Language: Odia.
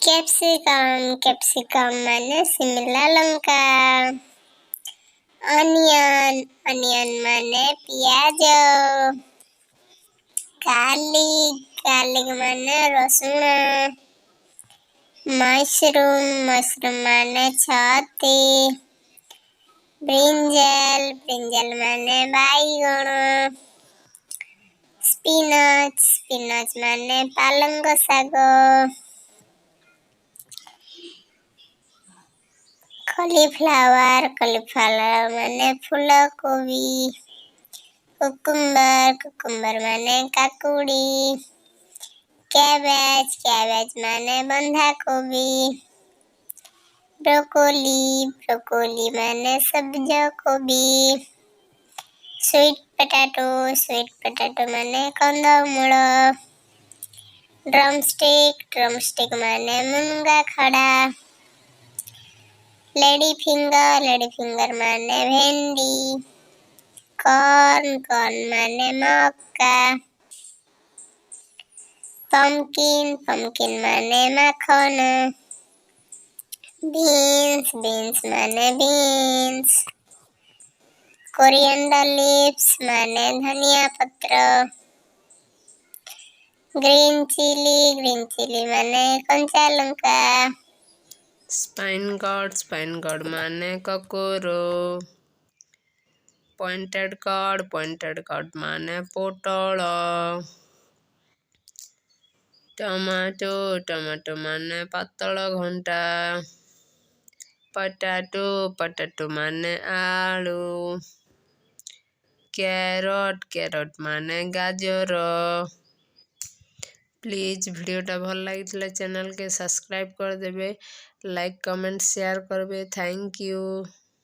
କ୍ୟାପ୍ସିକମ୍, କ୍ୟାପ୍ସିକମ୍ ମାନେ ସିମଲା ଲଙ୍କା। ଅନିଅନ୍, ଅନିଅନ୍ ମାନେ ପିଆଜ। ଗାର୍ଲିକ୍, ଗାର୍ଲିକ୍ ମାନେ ରସୁଣ। ମସରୁମ୍, ମସରୁମ୍ ମାନେ ଛତି। ବ୍ରିଞ୍ଜାଲ, ବ୍ରିଞ୍ଜାଲ ମାନେ ବାଇଗଣ। ସ୍ପିନଚ୍, ସ୍ପିନଚ୍ ମାନେ ପାଲଙ୍ଗ ଶାଗ। କଲିଫ୍ଲାୱାର, କଲିଫ୍ଲାୱାର ମାନେ ଫୁଲକୋବି। କୁକୁମ୍ବର, କୁକୁମ୍ବର ମାନେ କାକୁଡ଼ି। କ୍ୟାବେଜ୍, କ୍ୟାବେଜ୍ ମାନେ ବନ୍ଧାକୋବି। ବ୍ରୋକୋଲି, ବ୍ରୋକୋଲି ମାନେ ସବୁଜ କୋବି। ସୁଇଟ୍ ପଟାଟୋ, ସୁଇଟ୍ ପଟାଟୋ ମାନେ କନ୍ଦମୂଳ। ଡ୍ରମଷ୍ଟିକ୍, ଡ୍ରମଷ୍ଟିକ୍ ମାନେ ମୁନଗା ଖଡ଼ା। ଲେଡି ଫିଙ୍ଗର, ଲେଡି ଫିଙ୍ଗର ମାନେ ଭେଣ୍ଡି। କର୍ନ, କର୍ନ ମାନେ ମକା। ପମ୍ପକିନ୍, ପମ୍ପକିନ୍ ମାନେ ମାଖନ। ବିନ୍ସ, ବିନ୍ସ ମାନେ ବିନ୍ସ। କୋରିଆଣ୍ଡର ଲିଭ୍ସ ମାନେ ଧନିଆ ପତ୍ର। ଗ୍ରୀନ୍ ଚିଲି, ଗ୍ରୀନ୍ ଚିଲି ମାନେ କଞ୍ଚା ଲଙ୍କା। ସ୍ପାଇନ୍ ଗର୍ଡ଼, ସ୍ପାଇନ୍ ଗର୍ଡ଼ ମାନେ କକୋରୋ। ପଏଣ୍ଟେଡ୍ ଗର୍ଡ଼, ପଏଣ୍ଟେଡ୍ ଗର୍ଡ଼ ମାନେ ପୋଟଳ। ଟମାଟୋ, ଟମାଟୋ ମାନେ ପାତଳ ଘଣ୍ଟା। ପଟାଟୋ, ପଟାଟୋ ମାନେ ଆଳୁ। କ୍ୟାରଟ୍, କ୍ୟାରଟ୍ ମାନେ ଗାଜର। ପ୍ଲିଜ୍ ଭିଡ଼ିଓଟା ଭଲ ଲାଗିଥିଲେ ଚ୍ୟାନେଲ୍କେ ସବସ୍କ୍ରାଇବ୍ କରିଦେବେ, ଲାଇକ୍, କମେଣ୍ଟ, ସେୟାର କରିବେ। Thank you.